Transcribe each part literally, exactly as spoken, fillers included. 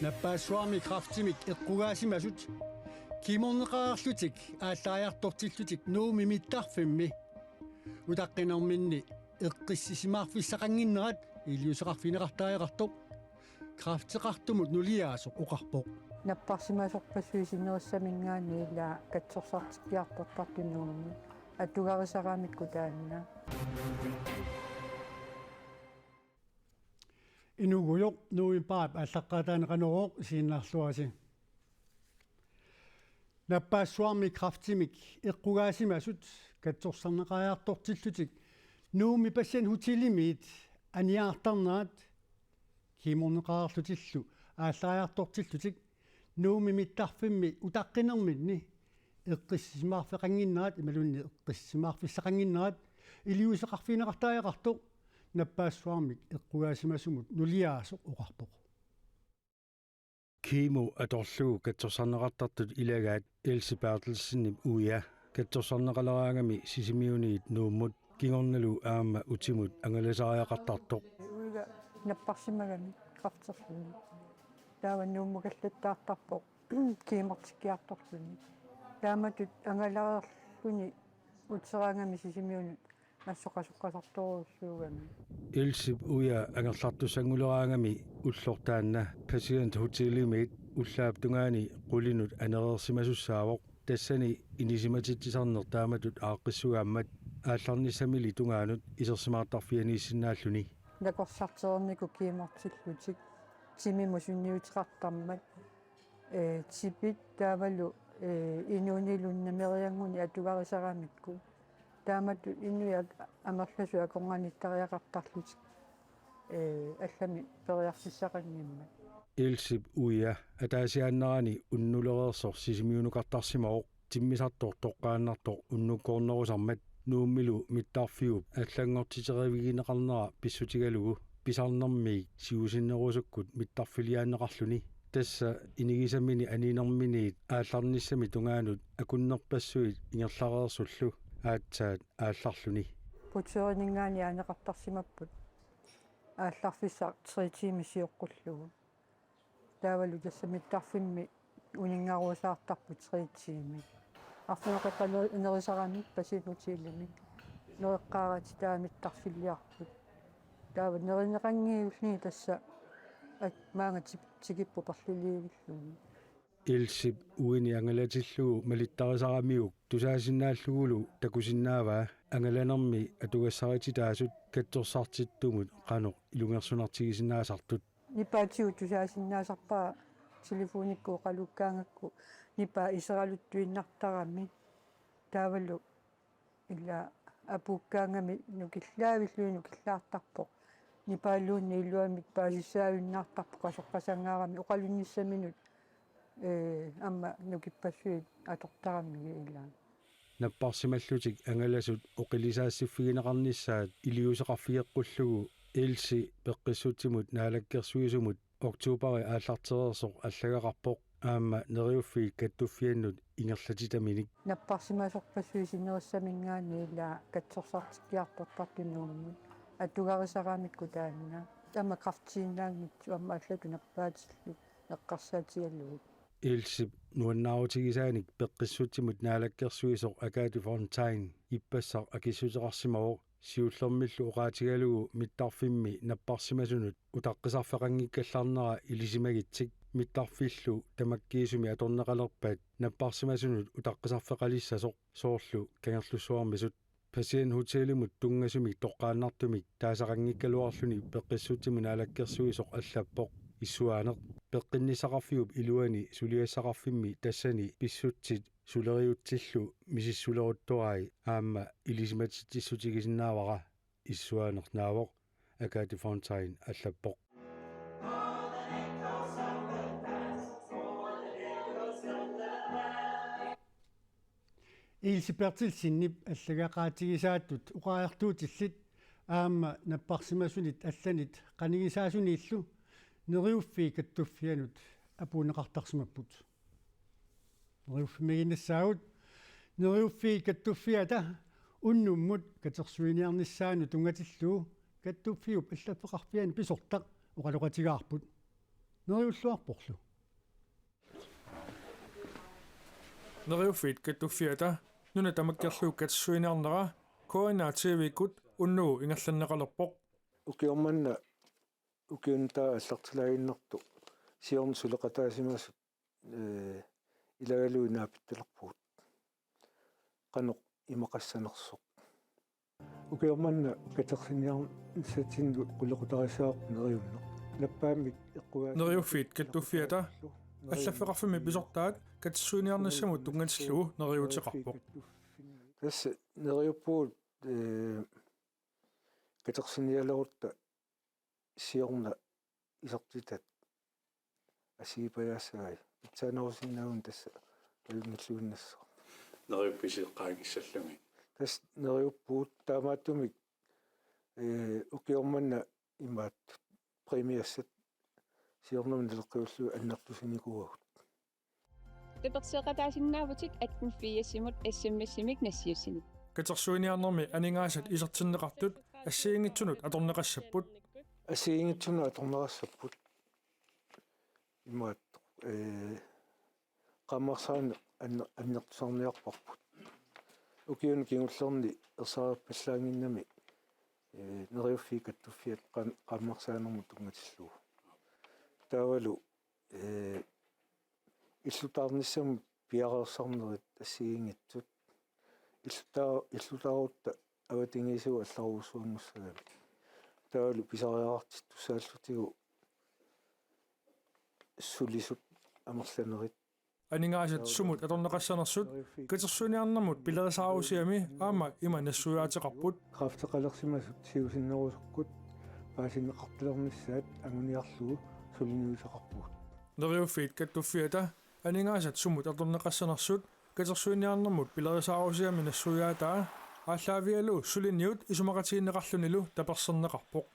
Nappaassuarmi kræftimik eqqugaasimasut kiimorneqareerlutik aallariartortillutik Nuummi mittarfimmi utaqqinerminni eqqissisimaarfissaqannginnerat iliuuseqarfigineqartariaqartoq kræfteqartumut nuliaasoq oqarpoq. Napparsimasorpassuit sinerissaminngaanniit ilaa katsorsartikkiartortartut Nuummi atugarisaraamikku taanna. Inuugujoq, Nuummi Paap aallaqqaataani Qanorooq isiginnaarluarisi. Nappaassuarmi kræftimik eqqugaasimasut katsorsarneqariartortillutik Nuummi Patienthotellimiit aniartarnerat kiimorneqareerlutillu aallariartortillutik Nuummi mittarfimmi utaqqinerminni eqqissisimaarfeqannginnerat imaluunniit eqqissisimaarfissaqannginnerat iliuuseqarfigineqartariaqartoq nappaassuarmik eqqugaasimasumut nuliaasoq oqarpoq. Kiimo atorlugu katsorsarneqartartut ilagaat Else Berthelsenip uia katsorsarneqaleraangami Sisimiuniit Nuummut kingornalu aamma utimut angalasariaqartartoq. Uiga napparsimagami kræfterluni. Taava Nuummukallattaartarpoq kiimortikkiartorluni. Taamatut angalareerluni uteraangami Sisimiunut massoqasoqqasartorujussuugami. Elsep uia angerlartussannguleraangami ulloq taanna Patienthotellimiit ullaap tungaani qulinut anereersimasussaavoq. Tassani inisimatitsisarneq taamatut aaqqissugaammat aallarnissamili tungaanut isersimaartarfianiissinnaalluni. Nakorsartereernikut kiimortillutik timimut sunniuteqartarmat, ee, tipit taavalu, ee, inuunilu nameriannguni atugarisaraamikku. Taamatut inuit amerlasuut akornannittariaqartarlutik, ee, allamik periarfissaqanngimmat. Elsep uia ataasiaannarani unnulereersoq Sisimiunukartarsimavoq timmisartoq toqqaannartoq unnukkoornerusarmat Nuummilu mittarfiup allanngortiterivigineqarnera pissutigalugu pisarnermiik siusinnerusukkut mittarfiliaanneqarluni. Tassa inigisamini aninerminiit aallarnissamit tungaanut akunnerpassuit ingerlareersullu aatsaat aallarluni. Portøriningaanniit aaneqartarsimapput aallarfissaq tre tiimit sioqqullugu. Taavalu tassa mittarfimmi uninngaruusaartarput tre tiimit. Arfineq-aqqanerisarami Patienthotellimi. Nereqqaaratik taava mittarfiliarput. Taava nerineqanngiulluni tassa at maanga ti-, tikipput perliliivilluni. Elsep uini angalatillugu malittarisaramiuk tusaasinnaallugulu takusinnaavaa angalanermi atugassarititaasut katsorsartittumut qanoq ilungersunartigisinnaasartut. Nipaatigut tusaasinnaasarpara telefonikkut oqalukkaangakku nipaa iseraluttuinnartarami. Taavalu ila apuukkaangami nukillaavilluni nukillaartarpoq. Nipaaluunniit iluamik paasissaajunnaartarpoq qasoqqasangaarami oqalunnissaminut, ee, aamma nukippassuit atortaramigit ilaa. Napparsimallutik angalasut oqilisaassiffigineqarnissaat iliuuseqarfigeqqullugu Else Peqqissutsimut Naalakkersuisumut oktobari aallartereersoq allagaqarpoq aamma Neriuffiit Kattuffiannut ingerlatitaminik. Napparsimasorpassuit sinerissaminngaanniit ilaa katsorsartikkiartortartut Nuummut atugarisaraamikku taanna. Aamma kræftiinnaanngitsut aamma allatut nappaatillit eqqarsaatigalugit. Elsep nuannaarutigisaanik Peqqissutsimut Naalakkersuisoq Agathe Fontain ippassaq akissuteqarsimavoq siullermillu oqaatigalugu mittarfimmi napparsimasunut utaqqisarfeqanngikkallarnera ilisimagitsik mittarfillu tamakkiisumik atorneqalerpat napparsimasunut utaqqisarfeqalissasoq soorlu Kangerlussuarmisut. Patienthotellimut tunngasumik toqqaannartumik taasaqanngikkaluarluni Peqqissutsimut Naalakkersuisoq allappoq issuaaneq peqqinnissaqarfiup iluani suliassaqarfimmi tassani pissutsit suleriutsillu misissuleruttorai aamma ilisimatitsissutigisinnaavarput issuaaneq naavoq, Agathe Fontain allappoq. Else Berthelsenip allagaqaatigisaatut oqariartuutillit aamma napparsimasunit allanit qanigisaasuniillu Neriuffiit Kattuffiannut apuunneqartarsimapput. Neriuffimmiiginnassaagut. Neriuffiit Kattuffiata unnummut katersuiniarnissaanut tunngatillugu Kattuffiup allaffeqarfiani pisortaq oqaloqatigaarput. Neriulluarporlu. Neriuffiit Kattuffiata nuna tamakkerlugu katersuiniarnera K N R T V-kkut unnugu ingerlanneqalerpoq. Ukioq manna ukiunut aallartilaaginnartoq siorna suleqataasimasut, ee, ilagalugu naapittalerpugut. Qanoq imaqassanersoq. Ukioq manna katersiniarnissatsinnut qulequtarissavarput neriunneq. Nappaammik eqqugaas- Neriuffiit Kattuffiata allaffeqarfimmi pisortaat katersuiniarnissamut tunngatillugu neriuuteqarpoq. Tassa neriuppugut, ee, katersinialerutta siorna isertitat assigipajaassagai. Pitsaanerusinnaaguni tassa ajunngilluinnassaaq. Neriuppiseqqaanngissallugit. Tassa neriuppugut taamaattumik, ee, ukioq manna imaat præmiassat siornamut naleqqiullugu annertusinikuuagut. Taperseeqataasinnaavutit atten firsimut S M S-imik nassiussinit. Katersuiniarnermi aningaasat isertinneqartut assigiinngitsunut atorneqassapput. Assigiinngitsunut atorneqassapput. Imaat, ee, qaammarsaaneq anner-, annertusarniarparput. Ukiuni kingullerni ersareerpallaannginnami, ee, Neriuffiit Kattuffiat qaam-, qaammarsaanermut tunngatillugu. Taavalu, ee, illutaarnissamut piareersarnerit assigiinngitsut. Illutaa-, illutaarutta avatangiisagut allarujussuanngussagami. Taavalu pisariaqartittussaallutigu sulisut amerlanerit. Aningaasat sumut atorneqassanersut katersuiniarnermut pilerisaarusiami aamma ima nassuiaateqarput. Kræfteqalersimasut siusinnerusukkut paasinneqartalernissaat anguniarlugu suliniuteqarpugut. Neriuffiit Kattuffiata aningaasat sumut atorneqassanersut katersuiniarnermut pilerisaarusiami nassuiaataa aallaavigalugu suliniut isumaqatigineqarlunilu taperserneqarpoq.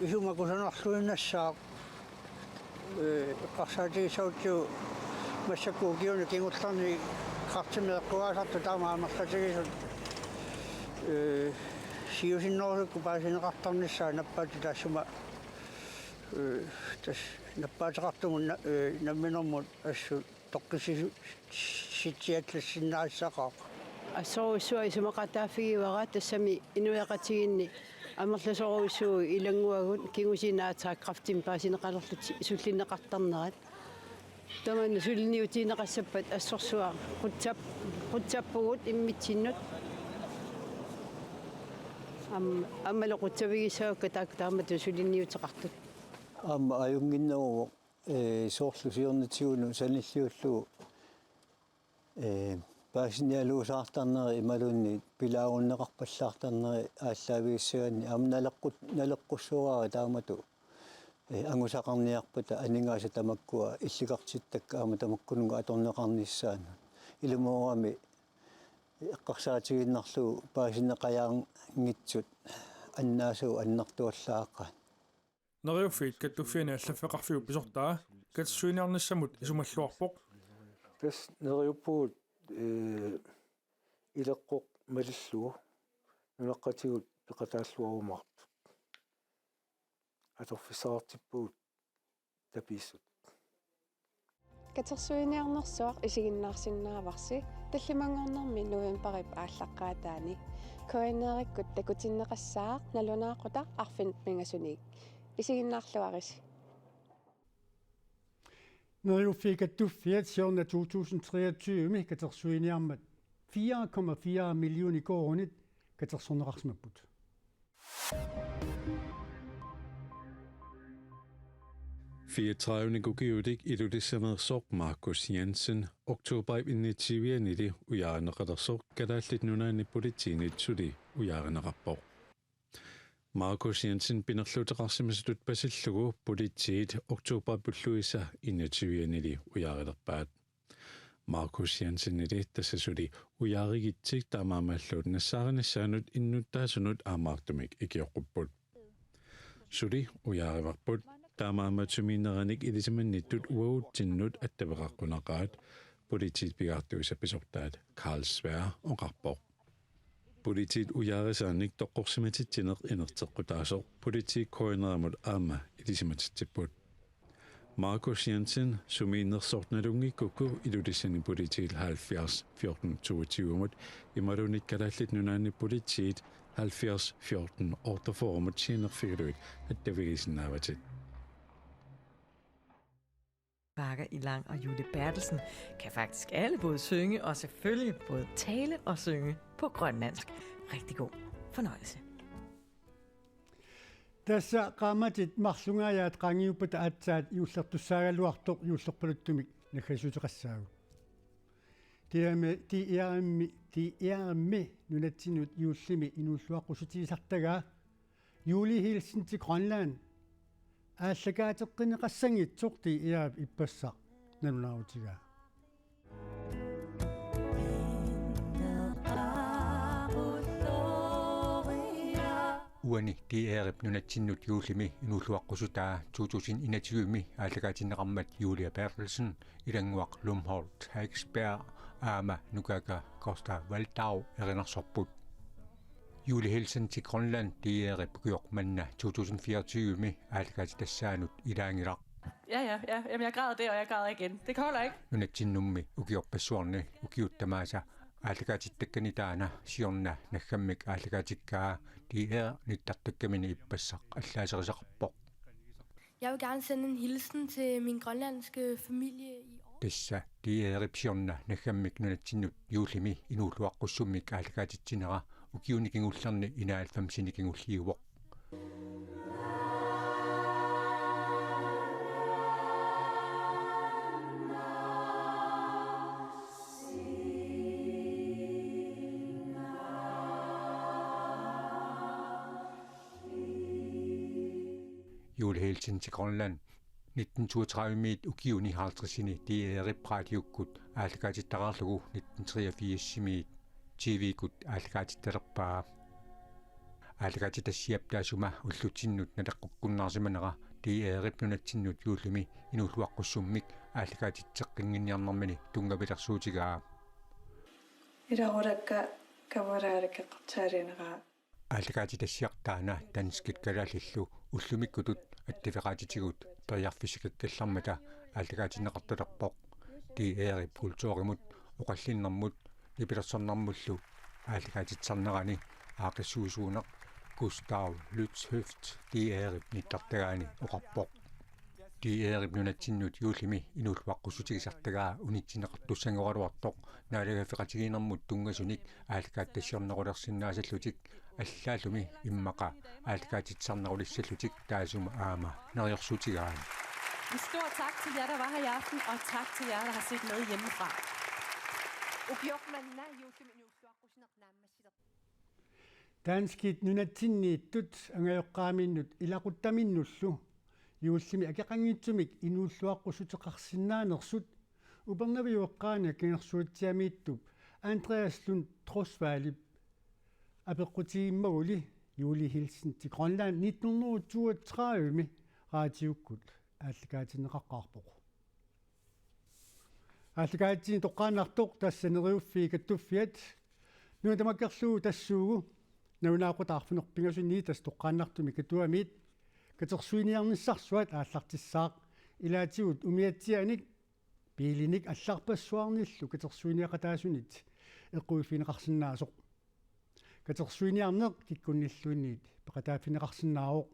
Isumakusanarluinnassaaq, ee, eqqarsaatigissagutsigu massakkut ukiuni kingullerni kræftimik eqqugaasartut taama amerlatigisut, ee, siusinnerusukkut paasineqartarnissaat nappaatit taassuma, ee, tassa nappaateqartumut na-, ee, namminermut assut toqqissisitsiallassinnaagassaqaaq. Assorujussuaq isumaqataaffigaara tassami inuiaqatigiinni amerlasoorujussuuvoq ilannguagut kingusinaataa kræftimik paasineqalerlutik sullinneqartarnerat. Tamanna suliniutigineqassappat assorsuaq qutsap-, qutsappugut immitsinnut. Am-, aammalu qutsavigissagakka taakku taamatut suliniuteqartut. Aamma ajunnginneruvoq, ee, soorlu siornatigut sanilliullugu, ee, paasinialuusaartarneri imaluunniit pilaagunneqarpallaartarneri aallaavigissaganni aamma naleqqut-, naleqqussuugaara taamatut, ee, angusaqarniarpata aningaasat tamakkua illikartittakka aamma tamakkununnga atorneqarnissaannut. Ilumoorami eqqarsaatigiinnarlugu paasineqajaanngitsut annaasagut annertuallaaqaat. Neriuffiit Kattuffiani allaffeqarfiup pisortaa katersuiniarnissamut isumalluarpoq. Tassa neriuppugut, ee, ileqqoq malillugu nunaqqatigut peqataalluarumaartut. Atorfissaqartippugut tapiissut. Katersuiniarnersuaq isiginnaarsinnaavarsi tallimanngornermi novembarip aallaqqaataani. K N R-ikkut takutinneqassaaq nalunaaqutaq arfineq-pingasunik. Isiginnaarluarisi. Neriuffiit Kattuffiat siorna to tusind treogtyve-mi katersuiniarmat fire komma fire millioner koruunit katersorneqarsimapput. Fireogtredive-nik ukiulik Ilulissaneersoq Markus Jensen oktoberip enogtyve-anili ujaarineqalersoq Kalaallit Nunaanni politiinit suli ujaarineqarpoq. Markus Jensen pinerluuteqarsimasutut pasillugu politiit oktoberip ulluisa enogtyve-anili ujaarilerpaat. Markus Jensenili tassa suli ujaarigitsik taamaammallu nassaarinissaanut innuttaasunut aammaartumik ikioqqupput. Suli ujaarivarput, taamaammat sumiinneranik ilisimannittut uagutsinnut attaveqaqqunaqaat, politiit pigaartuisa pisortaat Carl Sværd oqarpoq. Politiit ujaarisaannik toqqorsimatitsineq inerteqqutaasoq politiit K N R-imut aamma ilisimatitsipput. Markus Jensen sumiinnersornerunngikkukku Ilulissani politiit halvfjerds fjorten toogtyve-mut imaluunniit Kalaallit Nunaanni politiit halvfjerds fjorten otteogfyrre-mut siunnerfigalugit attavigisinnaavat. Bagger Ilang og Julie Berthelsen kan faktisk alle både synge og selvfølgelig både tale og synge på grønlandsk. Rigtig god fornøjelse. Tassa qaammatit marlungaajaat qaangiuppata aatsaat juullertussaagaluartoq juullerpaluttumik naggasiuteqassaagut. D R M, D R M, D R M nunatsinnut juullimi inuulluaqqussutigisartagaa Julehilsen til Grønland aallakaateqqinneqassanngitsoq D R-ip ippassaq nalunaarutigaa. Uani D R-ip nunatsinnut juullimi inuulluaqqussutaa to tusind enogtyve-mi aallakaatinneqarmat Julie Berthelsen, Ilannguaq Lumholt Haagsberg aamma Nukaga Costa Waldau erinarsorput. Julehilsen til Grønland D R-ip ukioq manna to tusind fireogtyve-mi aallakaatitassaanut ilaanngilaq. Ja, ja, ja. Jamen, jeg græd der, og jeg græder igen. Det holder ikke. Nunatsinnummi ukiorpassuarni ukiut tamaasa aallakaatittakkanni taanna siorna naggammik aallakaatikkaa D R nittartakkamini ippassaq allaaserisaqarpoq. Jeg vil gerne sende en hilsen til min grønlandske familie i år. Tassa D R-ip siorna naggammik nunatsinnut juullimi inuulluaqqussummik aallakaatitsinera ukiuni kingullerni enoghalvfemsini kingulliuvoq. Julehilsen til Grønland nitten toogtredive-miit ukiuni halvtredsini D R-ip raadiukkut aallakaatittaralugu nitten treogfirs-imiit T V-kkut aallakaatittalerpaa. Aallakaatitassiap taassuma ullutsinnut naleqqukkunnaarsimanera D R-ip nunatsinnut juullimi inuulluaqqussummik aallakaatitseqqinnginniarnermini tunngavilersuutigaa. Ilarurakka kamaraarikka qatsaarineraa. Aallakaatitassiaq taanna danskit kalaallillu ullumikkutut attaveqaatitigut periarfissakakkallarmata aallakaatinneqartulerpoq. D R-ip kulturimut, oqallinnermut, nipilersornermullu aallakaatitsisarnerani aaqqissuisuuneq Gustav Lützhøft D R-ip nittartagaani oqarpoq. D R-ip nunatsinnut juullimi inuulluaqqussutigisartagaa unitsinneqartussanngoraluartoq naalagaaffeqatigiinnermut tunngasunik aallakaatitassiornerulersinnaasallutik allaallumi immaqa aallakaatitsisarnerulissallutik taassuma aamma neriorsuutigaat. En stor tak til jer, der var her i aften, og tak til jer, der har set med hjemmefra. Ukioq manna juullimi inuulluaqqussuneq naammassilerpoq. Danskit nunatsinniittut angajoqqaaminnut ilaquttaminnullu juullimi akeqanngitsumik inuulluaqqussuteqarsinnaanersut Upernaviup eqqaani Akinersuatsiamiittup Andreas Lund Troxvallip apeqqutigimmaguli Julehilsen til Grønland nitten hundrede toogtredive-mi raadiukkut aallakaatinneqaqqaarpoq. Aallakaatitsinni toqqaannartoq tassa Neriuffii Kattuffiat. Nuna tamakkerlugu tassuugu nalunaaqutaq arfineq-pingasunit tassa toqqaannartumik Katuamiit katersuiniarnissarsuat aallartissaaq, ilaatigut umiatsianik biilinik allarpassuarnillu katersuiniaqataasunit eqquiffigineqarsinnaasoq. Katersuiniarneq kikkunnilluunniit peqataaffigineqarsinnaavoq.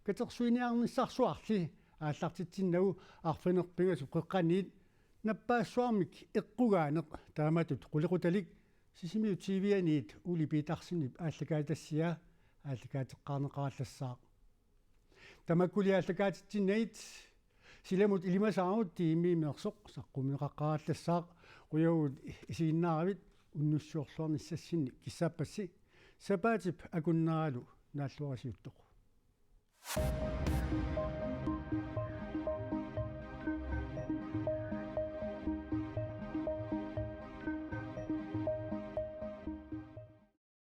Katersuiniarnissarsuarli aallartitsinnagu arfineq-pingasut qeqqaniit nappaassuarmik eqqugaaneq taamatut qulequtalik Sisimiut T V-aniit Ole Petersenip aallakaatitassiaa aallakaateqqaarneqarallassaaq. Tamakkuli aallakaatitsinnagit silamut ilimasaarut tiimiimeersoq saqqummiunneqaqqaarallassaaq, qujavugut isiginnaaravit unnussiorluarnissassinni kissaappassi. Sapaatip akunneralu naalluarisiuttoq.